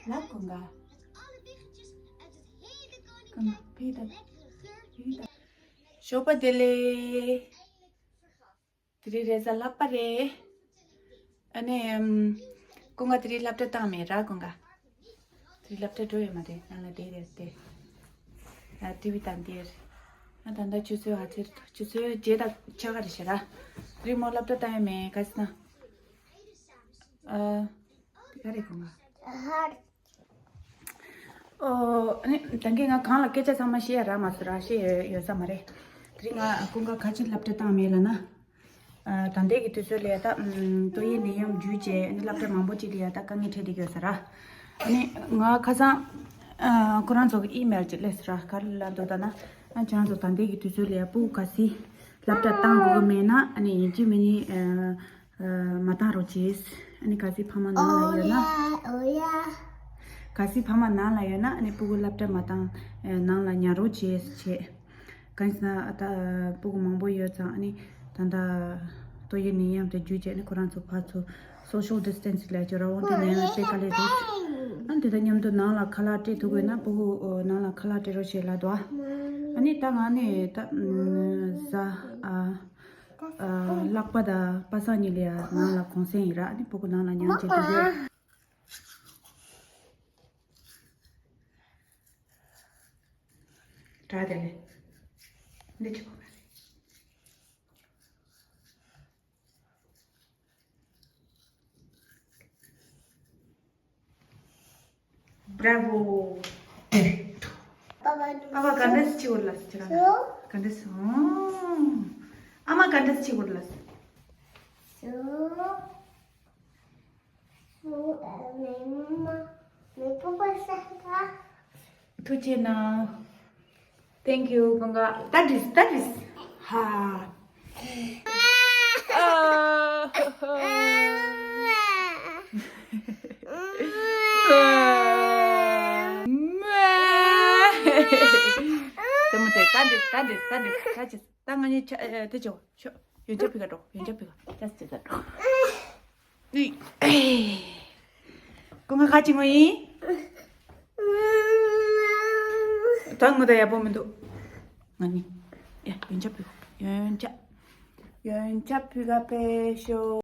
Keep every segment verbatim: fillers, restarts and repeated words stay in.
ལབ་ཀུན་དགའ། ཀུན་དགའ་ཕི་ད་ཕི་ད། ཞོགས་པ་བདེ་ལེགས། དེ་རིང་རེས་གཟའ་ལྷག་པ་རེད། ཨ་ནི་ཨམ། ཀུན་དགའ་དེ་རིང་སློབ་གྲྭ་བཏང་མེད་ར་ཀུན་དགའ། དེ་རིང་སློབ་གྲྭ་འགྲོ་ཡོད་མ་རེད། ནང་ལ་བསྡད་རེད་དེ། ཨ་ཊི་ཝི་དང་དེར། ཨ་ད་ལྟ་ཆུ་ཚོད་ཨ་ཙི་ཆུ་ཚོད་བརྒྱད་དང་ཕྱེད་ཀ་རེད་ཤག་ར། དེ་རིང་མོ་སློབ་གྲྭ་བཏང་ཡོད་མེད་ག་ཟེར་ན། ཨ། དེ་ག་རེད་ཀུན་དགའ། ཨོ། ཨ་ནི་ད་གིན་ང་གང་ལ་སྐད་ཆ་ཚང་མ་བཤད་ཡ་རག་མ་སོང་ར། བཤད་ཡོད་ཡོད་ས་མ་རེད། དེ་རིང་ང་ཀུན་དགའ་ག་ཅི་སློབ་གྲྭ་བཏང་མེད་ལབ་ན། ཨ་ད་ལྟའི་གི་དུས་ཚོད་ལ་ཡ་ད་ཨམ། ཏོག་དབྱིབས་ནད་ཡམས་བརྒྱུད་བྱས་ཨ་ནི་སློབ་གྲྭ་མང་པོ་ཅིག་ལ་ཡ་ད་དཀའ་ངལ་འཕྲད་བསྡད་ཀྱི་ཡོད་ས་ར། ཨ་ནི་ང་ཁ་སང་ཨ་ཁོ་རང་ཚོ་གི་ཨི་མེལ་ཅིག་སླེབས་སོང་ར། ག་རེ་ལབ་འདུག་ལབ་ན། ཨ་ཁྱེད་རང་ཚོ་ད་ལྟའི་གི་དུས་ཚོད་ལ་ཡ་སྤུ་གུ་གལ་སྲིད་སློབ་གྲྭ་བཏང་དགོས་ཀྱི་མེད་ན་ཨ་ནི་ཡིན་གཅིག་མིན་གཉིས་ཨ། ཨ་མ་བཏང་རོགས་བྱེད། ཨ་ནི་གལ་སྲིད་ཕ་མ་ནང་ལ་ཡོད་ན། གལ་སྲིད་ཕ་མ་ནང་ལ་ཡོད་ན་ཨ་ནི་སྤུ་གུ་སློབ་གྲྭ་མ་བཏང་ནང་ལ་ཉར་རོགས་བྱེད་བྱེད། གང་ཡིན་ཟེར་ན་ཨ་ད་སྤུ་གུ་མང་པོ་ཡོད་ཙང་ཨ་ནི་ད་ལྟ་ཏོག་དབྱིབས་ནད་ཡམས་དེ་བརྒྱུད་བྱས་ཨ་ནི་ཁོ་རང་ཚོ་ཕར་ཚུར་སོ་ཤལ་ཌི་སི་ཊེན་སི་ལབ་ཀྱི་ར། འོ་དེ་ནས་དཔེ་དཀའ་ལས་རེད། ཨ་ནི་དེ་དང་མཉམ་དུ་ནང་ལ་ཁ་ལག་སྤྲད་ཐུབ་དགོས་ན་སྤུ་གུ་ནང་ལ་ཁ་ལག་སྤྲད་རོགས་བྱེད་ལབ་འདུག་ཨ་ནི་ད་ང་ནི་ད་གཟའ་ཨ། ལྷག་པ་དང་པ་སངས་ཉིན་ལ་ཡ་ནང་ལ་གུང་སེང་ཡིན་ར། ཨ་ནི་སྤུ་གུ་ནང་ལ་ཉར་བྱེད་དུས་དེ་རེད། དྲ་དེ་ལས་འདི་ཆུ་གོ་མ་རེད། Bravo. ཨ་མ་ག་འདྲ་སེ་བྱེད་དགོས་ལབ་སོང་ཁྱེད་རང་ལ། ག་འདྲ་སེ། ཨ་མ་ག་འདྲ་སེ་བྱེད་དགོས་ལབ་སོང་། ཐུགས་རྗེ་གནང་། Thank you ཀུན་དགའ། That is, that is. ཧ། ཙེ་མོ་ཙེ། That is, that is, that is, that is. ད་ང་གཉིས་ཆ་ཨེ་དེ་ཆོ་ཆོ། ཡོན་ཆབ་ཕི་ག་འགྲོ། ཡོན་ཆབ་ཕི་ག། ད་སི་ད་འགྲོ། ཨི། ཀུན་དགའ་ཁ་ཅིག་ངོ་ཡིན། ད་ངོ་ད་ཡག་པོ་མི་འདུག་ང་གཉིས། ཡ་ཡོན་ཆབ་ཕི་ག། ཡོན་ཆབ། ཡོན་ཆབ་ཕི་ག་པེ་ཤོ།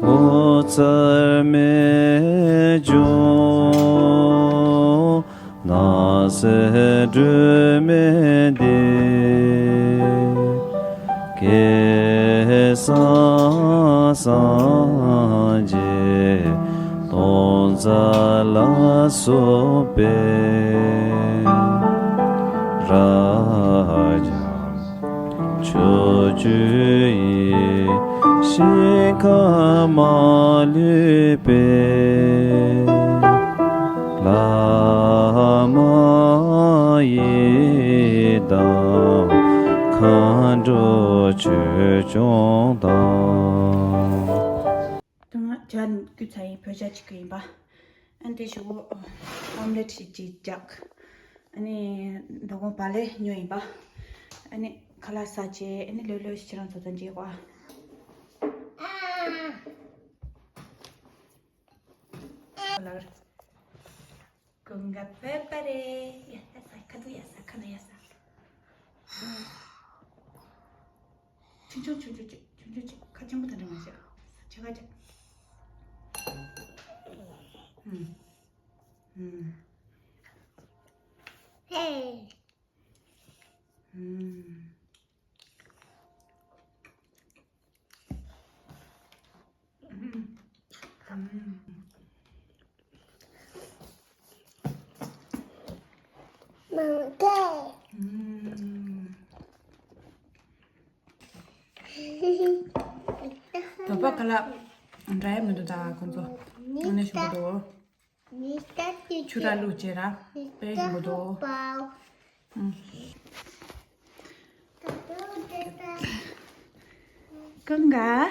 ལྷོ་མཚར་རྨད་བྱུང་། སྣང་སྲིད་སྒྲོན་མེ་ལྡན། སྐལ་བཟང་སངས་རྒྱས་སྟོང་རྩ་ལ་སོགས་པའི་རབ་འབྱམས་ཕྱོགས་བཅུ་ཡི་ཞིང་ཁམས་མ་ལུས་པའི་བླ་མ་ཡི་དམ་མཁའ་འགྲོ་ཆོས་སྐྱོང་དང་། ད་ང་ཇ་བསྐུལ་ཚར་ཡིན། བོད་ཇ་བྱེད་ཀྱི་ཡིན་པ། ཨ་ནི་དེ་ཞུ་གོ་ཨོམ་ལེ་ཊི་ཞིག་ཅིག་བརྒྱབ། ཨ་ནི་མདོ་དགོང་བག་ལེབ་ཉོས་ཡིན་པ། ཨ་ནི་ཁ་ལག་ཟ་བྱས་ཨ་ནི་ལྷོད་ལྷོད་ཁྱེད་རང་ཚོ་དང་མཇལ་གོ་ཨ། ཀུན་དགའ་བོད་པ་རེད། ཡ་ཡ་ས། ཁ་ཐུག་ཡ་ས། ཁ་ན་ཡ་ས། ཆུང་ཆུང་ཆུང་ཆུང་ཆུང་ཆུང་ཆུང་། ཁ་ཆེན་པོ་དང་འདྲ་མ་བྱེད། ཆེ་ཁ་ཆེ། ཨུམ། ཨུམ། ཧེ། ཨུམ། དོ་པ་ཁ་ལག་འདྲ་ཡ་མི་འདུག་ད་ཁོང་ཚོ་དངོས་གནས་ཞིམ་པོ་འདུག་ཆུ་ར་བླུགས་བྱས་ར་དཔེ་ཞིམ་པོ་འདུག་ཨུམ། ཀུན་དགའ།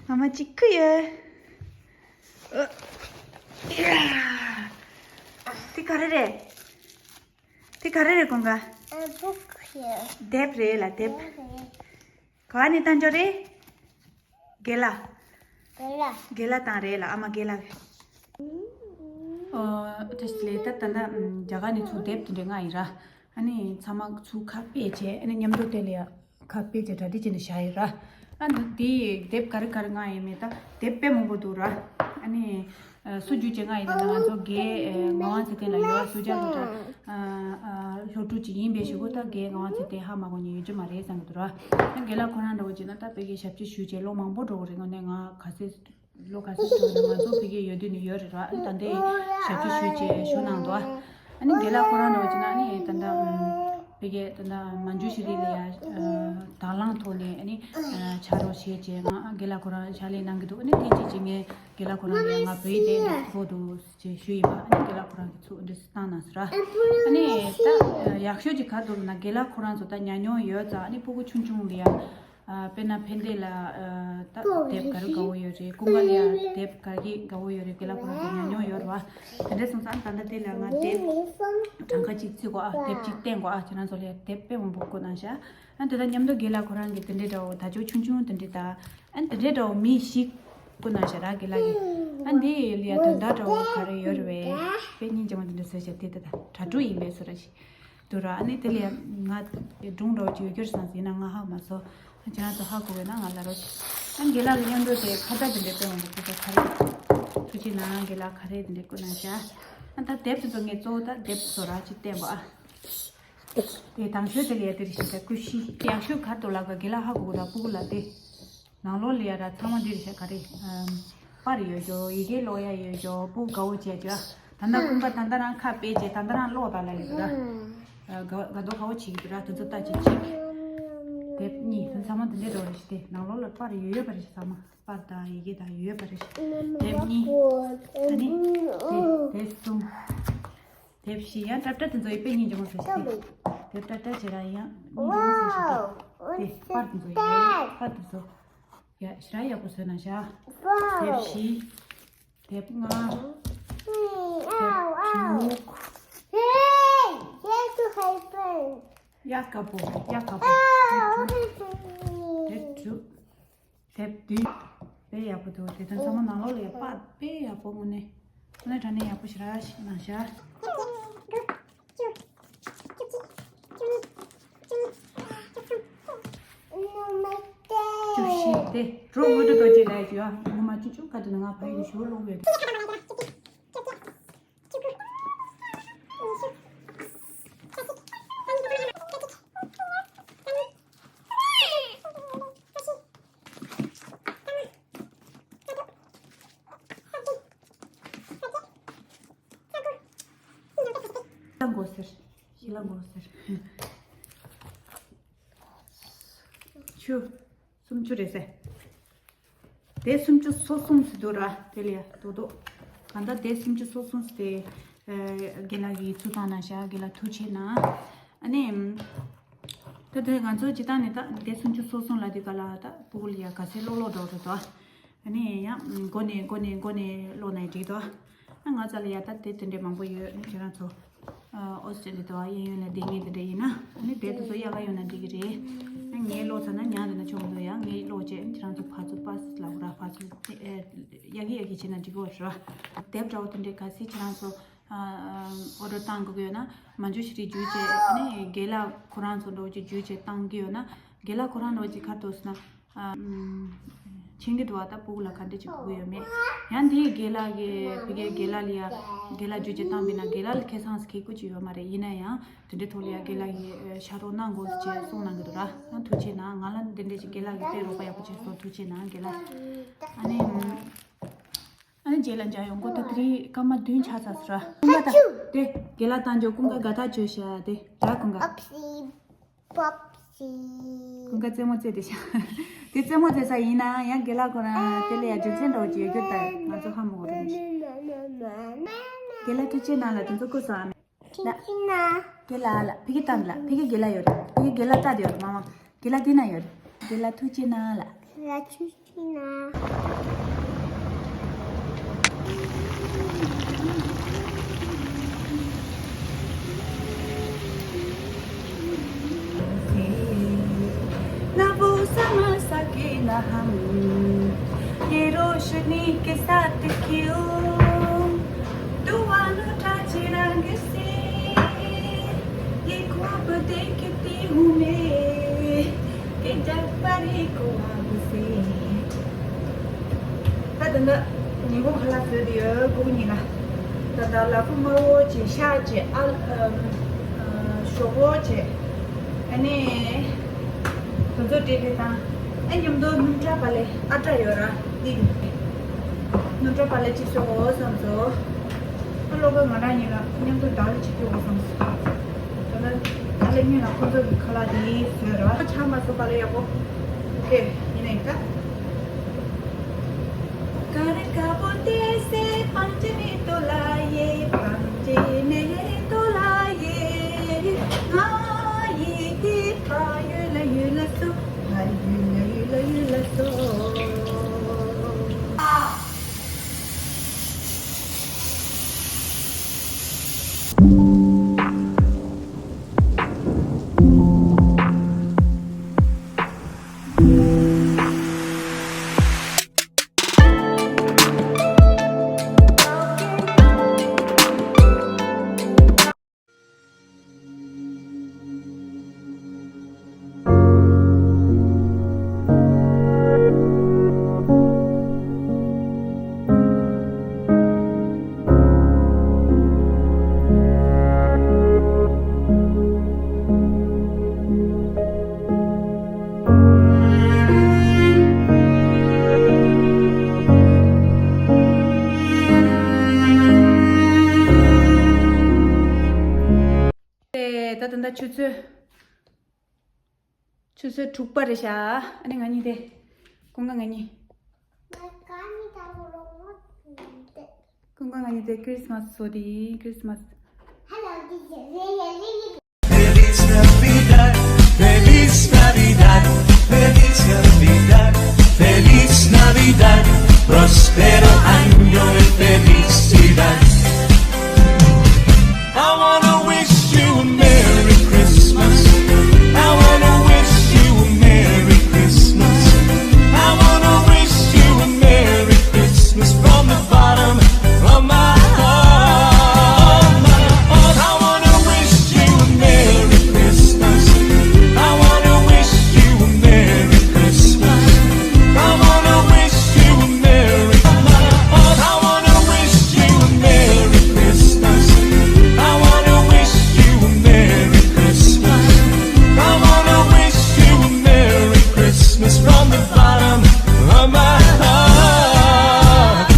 ངོ་མ་གཅིག་པུ་ཡོད། ཨ། དེ་ག་རེ་རེད། དེ་ག་རེ་རེད་ཀུན་དགའ། ཨ། བུ་ཁྱེར། དེབ་རེད་ལ་དེབ། དེབ་རེད། ག་ནས་བཏང་འཇོག་རེད། དགེ་ལགས། རྒན་ལགས་དང་རེད་ལ་ཨ་མ་རྒན་ལགས། ཨོ་དེ་ལས་ད་ད་ད་རྒྱ་གར་ནས་ཚུར་དེབ་དེ་འདྲ་མངགས་ཡིན་ར། ཨ་ནི་ཚང་མ་ཚུར་ཁ་ཕྱེ་བྱས་ཨ་ནི་མཉམ་དུ་དེ་ལ་ཡ་ཁ་ཕྱེ་བྱས་གྲ་སྒྲིག་བྱས་ནས་བཞག་ཡིན་ར། ཨ་ནི་དེ་དེབ་ག་རེ་ག་རེ་མངགས་ཡིན་མིན་ད་དེབ་དཔེ་མང་པོ་འདུག་ར། ཨ་ནི་སུ་བསྒྱུར་བྱས་མངགས་ཡིན་ན་ང་ཚོ་རྒན་ངག་དབང་ཚེ་བརྟན་ལགས་ཡོད་བ་སུ་ཇ་སློབ་གྲྭ་སློབ་ཕྲུག་ཅིག་ཡིན་པའི་གཞུག་གུ་ད་རྒན་ངག་དབང་ཚེ་བརྟན་ཧ་མ་གོ་མཁན་ཡོད་རྒྱུ་མ་རེད་བསམ་གྱི་འདུག་ར། ཨ་རྒན་ལགས་ཁོ་རང་འདྲ་བོ་བྱས་ན་ད་དཔེ་རྒན་ཞབས་ཕྱི་ཞུས་བྱས་ལོ་མང་པོ་འགྲོ་གི་རེད། དངོས་གནས་ང་ག་ཚོད་ལོ་ག་ཚོད་འགྲོ་ན་ང་ཚོ་ཕ་གིར་ཡོད་དུས་ནས་ཡོད་རེད་ར། ཨ་ནི་ད་ལྟའི་ཞབས་ཕྱི་ཞུས་བྱས་བཞུགས་གནང་འདུག་ཨ་ནི་རྒན་ལགས་ཁོ་རང་འདྲ་བོ་བྱས་ན་ཨ་ནི་ད་ལྟ་ཕ་གིར་ད་ལྟ་མ་འཇུ་ཤི་རི་ལ་ཡ་དང་བླངས་ཐོག་ནས་ཨ་ནི་ཕྱག་རོགས་བྱས་བྱས་ང་རྒན་ལགས་ཁོ་རང་ཕྱག་ལས་གནང་གི་འདུག་ཨ་ནི་དེ་ཅིག་ཅིག་ངས་རྒན་ལགས་ཁོ་རང་ལ་ང་བོད་ཡིག་དེ་ཐོག་ཏུ་ཅེས་ཞུས་ཡིན་པ། ཨ་ནི་རྒན་ལགས་ཁོ་རང་གིས་ཚུར་འདི་བཏང་གནང་ཟེར་ར། ཨ་ནི་ད་ཡག་ཤོས་ཅིག་ག་རེ་འདུག་ལབ་ན་རྒན་ལགས་ཁོ་རང་ཚོ་ད་ཉམས་མྱོང་ཡོད་ཙང་ཨ་ནི་སྤུ་གུ་ཆུང་ཆུང་ལ་ཡ། དཔེར་ན་ཕན་བདེ་ལ་ད་དེབ་ག་རེ་དགའ་བོ་ཡོད་རེད། ཀུན་དགའ་ལ་ཡ་དེབ་ག་གི་དགའ་བོ་ཡོད་རེད། རྒན་ལགས་ཁོ་རང་ཚོ་ཉམས་མྱོང་ཡོད་རེད་བ། དེ་འདྲ་སོང་ཙང་ད་ལྟ་དེ་ལ་ང་དེབ་གྲངས་ཀ་གཅིག་བརྩི་དགོས་ཨ། དེབ་གཅིག་བསྟན་དགོས་ཨ། ཁྱེད་རང་ཚོ་ལ་ཡ་དེབ་དཔེ་མང་པོ་བསྐུར་གནང་ཤག་ཨ་དེ་དང་མཉམ་དུ་རྒན་ལགས་ཁོ་རང་གིས་དེ་འདྲའི་འདྲ་བོ་དར་ལྕོག་ཆུང་ཆུང་དེ་འདྲའི་དང་། ཨ་དེ་འདྲའི་འདྲ་བོ་མི་ཞིག་བསྐུར་གནང་ཤག་ར་རྒན་ལགས་ཀྱིས། ཨ་འདི་ལ་ཡ་དོན་དག་འདྲ་བོ་ག་རེ་ཡོད་རེད་བས། དཔེ་སྙིང་རྗེ་མོ་དེ་འདྲ་བཟོས་ཤག་དེ་དེ་དང་གྲ་སྒྲིག་ཡིན་པས་བཟོ་ར་ཞིག་འདུག་ར། ཨ་ནི་དེ་ལ་ཡ་ང་སྒྲུང་འདྲ་བོ་ཅིག་ཡོད་རྒྱུ་རེད་བསམ་ཟིན་ན་ང་ཧ་མ་སོ། ཁྱེད་རང་ཚོ་ཧ་གོ་བས་ན་ང་ལ་རོགས་ཞིག་ཨ་རྒན་ལགས་ཀྱི་མཉམ་དུ་དེ་ཁ་བརྡ་དེ་འདྲའི་སྤེལ་འོང་གི་ཁོ་ཚོ་ག་རེ། ཐུགས་རྗེ་གནང་རྒན་ལགས་ག་རེ་དེ་འདྲའི་བསྐུར་གནང་ཤག་ཨ་ད་དེབ་དེ་ཚོ་ངས་གཙོ་བོ་ད་དེབ་བཟོ་ར་ཅིག་བསྟན་པ་ཨ། དེ་དང་ཤོས་དེ་ལ་ཡ་དེ་རེད་ཤག་ད་ཀུ་ཤི་ཡག་ཤོས་ག་རེ་འདུག་ལབ་ག་རྒན་ལགས་ཧ་གོ་གི་ར་སྤུ་གུ་ལ་དེ། ནང་ལོགས་ལ་ཡ་ར་ཚང་མ་འདི་རེད་ཤག་ག་རེ། ཨམ། པར་ཡོད་ཅོ། ཡི་གེ་ཀློག་ཡ་ཡོད་ཅོ། སྤུ་དགའ་བོ་བྱས་ཅོ། ད་ལྟ་ཀུན་དགའ་ད་ལྟ་རང་ཁ་ཕྱེ་བྱས་ད་ལྟ་རང་ཀློག་དང་ལབ་ཡོད་ར། ཨ། དགའ་དགའ་དོ་དགའ་བོ་བྱེད་ཀྱི་འདུག་ར། དེ་ཚོ་ལྟ་ཅིག་ཅིག་དེབ་གཉིས་ཚང་མ་འདི་འདྲའི་འདྲ་བོ་རེད་ཤག་དེ་ནང་ལོགས་ལ་པར་ཡོད་ཡོད་པ་རེད་ཤག་ཚང་མ་པར་དང་ཡི་གེ་དང་ཡོད་པ་རེད་ཤག་དེབ་གཉིས། ཨ་ནི། དེ་དེབ་གསུམ། དེབ་བཞི། ཡང་ཏྲ་ཏྲ་དེ་ཚོ་ཡི་དཔེ་སྙིང་རྗེ་མོ་བཟོས་ཤག་དེ། དེབ་ཏྲ་ཏྲ་བྱེད་ར་ཡང་སྙིང་རྗེ་མོ་བཟོས་ཤག་དེ། དེ་པར་དེ་ཚོ་ཡི་པར་དེ་ཚོ། ཡ་ཞེ་དྲག་ཡག་པོ་བཟོས་གནང་ཤག་དེབ་བཞི། དེབ་ལྔ། དེབ་དྲུག་ཡ་དཀར་པོ་ཡ་དཀར་པོ། དེབ་དྲུག་དེབ་དྲུག་དེབ་བདུན། དཔེ་ཡག་པོ་འདུག་དེ་དོན་ཚང་མ་ནང་ལོགས་ལ་ཡ་པར་དཔེ་ཡག་པོ་དངོས་གནས། དངོས་གནས་དྲང་གནས་ཡག་པོ་ཞེ་དྲག་ཞིག་གནང་ཤག་བཅུ་བཞི་དེ་གྲོགས་དངོས་གྲོགས་རྡོ་རྗེ་ལ་ཡ་བཅུ་ཡ་ངོ་མ་བཅུ་བཅུ་ག་དུས་ན་ང་ཕ་ཡུལ་ཞུ་ལོག་ཡོད། ལ་མགོ་ཟེར། ཤི་ལ་མགོ་ཟེར། བཅུ། སུམ་ཅུ་རེད་ཟེར། དེ་སུམ་ཅུ་སོ་གསུམ་ཟེར་འདུག་ར། དེ་ལ་ཡ་དོ་དོ། གང་ལྟར་དེ་སུམ་ཅུ་སོ་གསུམ་ཟེར་དེ། རྒན་ལགས་ཀྱིས་ཚུར་བཏང་གནང་ཤག་རྒན་ལགས་ཐུགས་རྗེ་གནང་། ཨ་ནི། ད་དེ་ང་ཚོ་སྤྱིར་བཏང་ནས་ད་དེ་སུམ་ཅུ་སོ་གསུམ་ལ་དེ་ག་ལ་ད་སྤུ་གུ་ལ་ཡ་ག་ཚད་ཀློག་ཀློག་འགྲོ་རེད་དོ། ཨ་ནི་ཡང་མགོ་ནས་མགོ་ནས་མགོ་ནས་ཀློག་ན་འགྲིག་དོ། ཨ་ང་ཚོ་ལ་ཡ་ད་དེ་དེ་འདྲས་མང་པོ་ཡོད། ཨ་ནི་ཁྱེད་རང་ཚོ། ཨོ་སི་ཀྲི་ལི་ཡ་དང་གཡས་གཡོན་ལ་བསྡད་མཁན་དེ་འདྲ་ཡིན་ན། ཨ་ནི་དེབ་དེ་ཚོ་གཡས་གཡོན་ན་འགྲིག་གི་རེད། ཨ་ངས་ཀློག་ཚར་ན་ཉག་དེ་ན་ཆོག་མི་འདུག་ཡང་ངས་ཀློག་བྱས་ཁྱེད་རང་ཚོ་ཕར་ཚུར་པ་སི་ལབ་དགོས་ར། ཕར་ཚུར་ཨེ་ཡ་གི་ཡ་གི་བྱས་ན་འགྲིག་གི་རེད་ར། དེབ་འདྲ་བོ་དེ་འདྲའི་གལ་སྲིད་ཁྱེད་རང་ཚོ་ཨོ་ཌར་བཏང་དགོས་ཀྱི་ཡོད་ན། མ་འཇུ་ཤི་རི་བརྒྱུད་བྱས་ཨ་ནི་རྒན་ལགས་ཁོ་རང་ཚོ་འདྲ་བོ་ཅིག་བརྒྱུད་བྱས་བཏང་གི་ཡོད་ན། རྒན་ལགས་ཁོ་རང་འདྲ་བོ་ཅིག་ག་རེ་འདུག་ཟེར་ན། ཨ། ཨམ། མཁྱེན་གྱི་འདུག་བ། ད་སྤུ་གུ་ལ་ག་འདྲ་ཅིག་དགོས་ཀྱི་ཡོད་མེད། ཡང་དེའི་རྒན་ལགས་ཀྱིས་ཕ་གིའི་རྒན་ལགས་ལ་ཡ་རྒན་ལགས་བརྒྱུད་བྱས་བཏང་པས་ན་རྒན་ལགས་ལ་ཁེ་བཟང་ཟེར་མཁན་སྐུ་ཅིག་ཡོད་མ་རེད། ཡིན་ན་ཡང་དེ་འདྲའི་ཐོག་ལ་ཡ་རྒན་ལགས་ཀྱིས་ཕྱག་རོགས་གནང་དགོས་ཅེས་གསུངས་གནང་གི་འདུག་ར། ཡང་ཐུགས་རྗེ་གནང་། ང་ལ་འདི་འདྲ་ཅིག་རྒན་ལགས་ཀྱིས་དཔེ་རོགས་པ་ཡག་པོ་བྱས་སོང་། ཐུགས་རྗེ་གནང་རྒན་ལགས། ཨ་ནི། ཨ་ནི་རྗེས་ལ་མཇལ་ཡོང་གོ། ད་དེ་རིང་སྐར་མ་བདུན་ཆགས་ཚར་སོང་ར། ཀུན་དགའ་ད་དེ་རྒན་ལགས་བཏང་འཇོག་ཀུན་དགའ་དགའ་ཐག་ཆོད་ཤག་དེ་ར་ཀུན་དགའ། ཀུན་དགའ་རྩེད་མོ་རྩེ་དེ་ཤག་དེ་རྩེད་མོ་རྩེ་ས་ཡིན་ན་ཡང་རྒན་ལགས་ཁོ་རང་དེ་ལ་ཡ་རྒྱུ་མཚན་འདྲ་བོ་ཅིག་ཡོད་རྒྱུ་ད་ང་ཚོ་ཧ་མ་གོ་རེད། རྒན་ལགས་ཐུགས་རྗེ་གནང་ལ་དེ་ཚོ་བསྐུར་སོང་ཨ་མ། ཐུགས་རྗེ་གནང་། རྒན་ལགས་ལ་ཕ་གི་བཏང་ལ་ཕ་གི་རྒན་ལགས་ཡོད་རེད། ཕ་གི་རྒན་ལགས་ལྟ་དེ་ཡོད་རེད་མ་མ། རྒན་ལགས་དེ་ན་ཡོད་རེད། རྒན་ལགས་ཐུགས་རྗེ་གནང་ལ། རྒན་ལགས་ཐུགས་རྗེ་གནང་། के साथ क्यों तू आना था चिराग से, ये ख्वाब देखती हूँ मैं कि जब परे ख्वाब से। ད་ད་ད་ཉིན་གུང་ཁ་ལག་བཟོས་ཏེ་ཡོད། སྒུག་ཉིན་ལ་ད་ད་ལ་ཕུ་དམར་པོ་བྱས། ཤ་བྱས། ཨ་ཨ་ཞོག་པོ་བྱས། ཨ་ནི་དེ་ཚོ་འབྲེལ་འདྲིས་དང་། ཨ་མཉམ་དུ་སྣུམ་ཁྲག་པ་ལས་ཨ་ཏྲ་ཡོད་ར། འདི་སྣུམ་ཁྲག་པ་ལས་གཅིག་བཟོ་དགོས་བསམ་སོང་། ཨ་སློབ་དཔོན་ང་རང་གཉིས་ལ་མཉམ་དུ་བདག་ལ་གཅིག་སྤྲོད་དགོས་བསམ་སོང་། ད་ལྟ་ད་ལེ་ཉིན་ལ་ཁོ་ཚོ་གི་ཁ་ལག་འདི་བཟོས་ར། ཆང་མ་བཟོ་པ་ལས་ཡག་པོ། ཨོ་ཁེ། ཡིན་ནའི་ད། कर कबूते से पंजनी तो लाए, पंजनी तो लाए। हाँ, ये थी पायल युलसो, हाय युल युल युलसो। ད་ད་ད་ཆུ་ཚོད། ཆུ་ཚོད་དྲུག་པ་རེད་ཤག་ཨ་ནི་ང་གཉིས་དེ། ཀུན་དགའ་ང་གཉིས། ཀུན་དགའ་ང་གཉིས་དེ་ཁྲིས་མ་སི་བཟོ་དེ་ཡིན། ཁྲིས་མ་སི། Feliz Navidad, Feliz Navidad, Feliz Navidad, Feliz Navidad, próspero año y felicidad. I wanna wish you a Merry Christmas. I wanna wish you a Merry Christmas. I wanna wish you a Merry Christmas from the bottom of my heart. I wanna wish you a Merry Christmas. I wanna wish you a Merry Christmas. I wanna wish you a Merry, I wanna wish you a Merry Christmas. I wanna wish you a Merry Christmas. I wanna wish you a Merry Christmas from the bottom of my heart.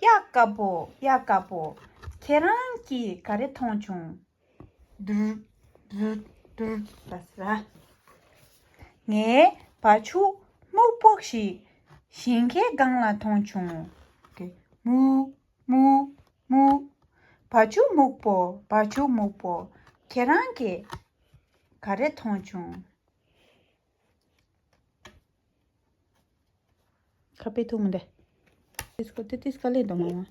ཡ་དཀར་པོ། ཡ་དཀར་པོ། ཁྱེད་རང་གིས་ག་རེ་མཐོང་བྱུང་། དུར་དུར་དུར། ལ་ས། ངས་བ་ཕྱུགས་སྨུག་པོ་ཞིག་ཞིང་ཁའི་སྒང་ལ་མཐོང་བྱུང་། ཀེ་མུ་མུ་མུ། བ་ཕྱུགས་སྨུག་པོ། བ་ཕྱུགས་སྨུག་པོ། ཁྱེད་རང་གིས་ག་རེ་མཐོང་བྱུང་། ཁ་པའི་ཐུག་མི་འདུག་ཏིས་ཀོ་ཏི་ཏིས་ཀ་ལེ་འདུག་མ་མ།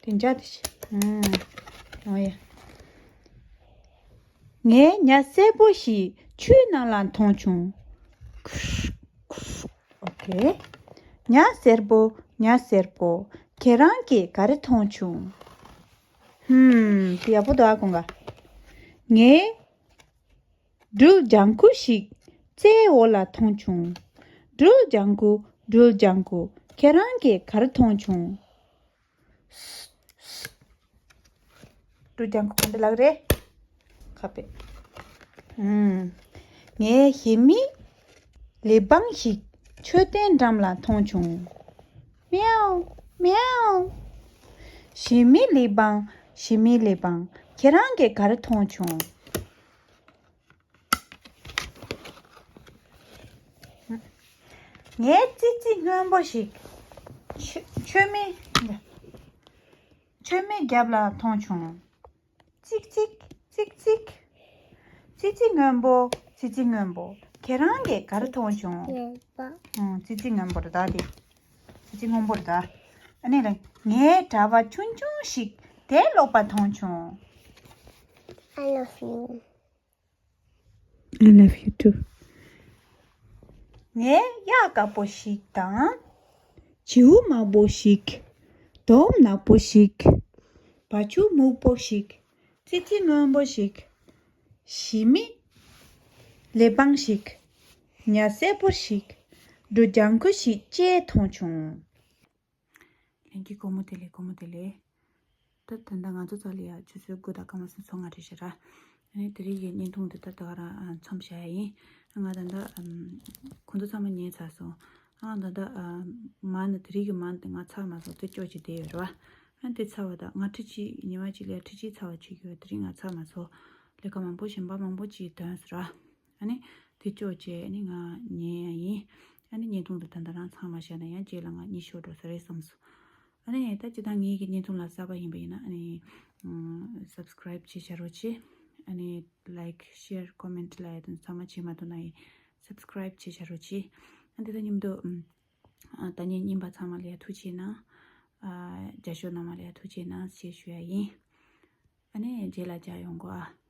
དེ་འཇའ་དེ་ཤི། ཨུམ། འོ་ཡ། ངས་ཉ་སེར་པོ་ཞིག་ཆུའི་ནང་ལ་མཐོང་བྱུང་། ཨོ་ཁེ། ཉ་སེར་པོ། ཉ་སེར་པོ། ཁྱེད་རང་གིས་ག་རེ་མཐོང་བྱུང་། ཧུམ། དེ་ཡག་པོ་འདུག་ཨ། ཀུན་དགའ། ངས་སྦྲུལ་ལྗང་ཁུ་ཞིག་རྩྭའི་འོག་ལ་མཐོང་བྱུང་། སྦྲུལ་ལྗང་ཁུ། སྦྲུལ་ལྗང་ཁུ། ཁྱེད་རང་གིས་ག་རེ་མཐོང་བྱུང་། སྦྲུལ་ལྗང་ཁུ་ག་འདྲ་ལབ་རེད། ཁ་པེ། ཨུམ། ངས་ཞི་མིའི་གླེགས་བམ་ཞིག་མཆོད་རྟེན་འགྲམ་ལ་མཐོང་བྱུང་། མེའོ། མེའོ། ཞི་མིའི་གླེགས་བམ། ཞི་མིའི་གླེགས་བམ། ཁྱེད་རང་གིས་ག་རེ་མཐོང་བྱུང་། ངས་ཙི་ཙི་སྔོན་པོ་ཞིག་མཆོད་ མཆོད་མེ། མཆོད་མེ་རྒྱབ་ལ་མཐོང་བྱུང་། ཙིག་ཙིག་ཙིག་ཙིག་ཙི་ཙི་སྔོན་པོ། ཙི་ཙི་སྔོན་པོ། ཁྱེད་རང་གིས་ག་རེ་མཐོང་བྱུང་། ཡོད་པ། ཨང་། ཙི་ཙི་སྔོན་པོ་རེད་ད་དེ། ཙི་ཙི་སྔོན་པོ་རེད་ད། ཨ་ནི་ལ། ངའི་གྲྭ་པ་ཆུང་ཆུང་ཞིག་དེ་ཀློག་པ་མཐོང་བྱུང་། I love you. I love you too. ངའི་གཡག་དཀར་པོ་ཞིག་དང་། བྱིའུ་དམར་པོ་ཞིག་དོམ་ནག་པོ་ཞིག་བ་ཕྱུགས་སྨུག་པོ་ཞིག་ཙི་ཙི་སྔོན་པོ་ཞིག་ཞི་མི་གླེགས་བམ་ཞིག་ཉ་སེར་པོ་ཞིག་འབྲུ་ལྗང་ཁུ་ཞིག་བཅས་མཐོང་བྱུང་། ལྷན་རྒྱས་སྒོར་མོ་དེ་ལས་སྒོར་མོ་དེ་ལས། ད་ད་ལྟ་ང་ཚོ་ཚོ་ལ་ཡ་ཆུ་ཚོད་དགུ་དང་སྐར་མ་སུམ་ཅུ་སོ་ལྔ་རེད་ཤག་ར། ཨ་ནི་དེ་རིང་གི་བརྙན་ཐུང་འདི་ད་ད་ག་རང་མཚམས་བཞག་ཡ་ཡིན། ང་ད་ལྟ་ཁོང་ཚོ་ཚང་མ་ཉལ་ཚར་སོང་། ཨང་། ད་ལྟ་མ་ནི་དེ་རིང་གི་མ་དེ་ང་ཚར་མ་སོང་། དེ་ཅོག་ཅིག་བསྡད་ཡོད་ར། ཨ་ནི་དེ་ཚར་བ་ད་ང་ཁྲི་གཅིག་ཉི་མ་གཅིག་ལ་ཁྲི་གཅིག་ཚར་བ་བྱེད་ཀྱི་ཡོད། དེ་རིང་ང་ཚར་མ་སོང་། ལས་ཀ་མང་པོ་གཞན་པ་མང་པོ་ཅིག་དོན་སོང་ར། ཨ་ནི་དེ་ཅོག་བྱས་ཨ་ནི་ང་ཉལ་ཡ་ཡིན། ཨ་ནི་བརྙན་ཐུང་འདི་ད་ལྟ་རང་ཚང་མ་བཞག་ན་ཡང་རྗེས་ལ་ང་གཉིད་ཤོར་འགྲོ་ས་རེད་བསམ་སོང་། ཨ་ནི་ད་ཅི་ད་ངེད་ཀྱི་བརྙན་ཐུང་ལ་གསར་པ་ཡིན་པ་ཡིན་ན་ཨ་ནི་subscribe བྱེད་བྱ་རོགས་བྱེད། ཨ་ནི་like, share, comment ལ་ཡ་དུ་ཚང་མ་བྱེད་མ་ཐུབ་ན་ཡིན་subscribe བྱེད་བྱ་རོགས་བྱེད། ཨ་འདི་ད་མཉམ་དུ་ཨ་ད་ཉིན་རྙིང་པ་ཚང་མ་ལ་ཡ་ཐུགས་རྗེ་གནང་། ཨ་རྒྱ་ཤོག་རྣམས་ལ་ཡ་ཐུགས་རྗེ་གནང་ཞེས་ཞུ་ཡ་ཡིན། ཨ་ནི་རྗེས་ལ་མཇལ་ཡོང་གོ་ཨ།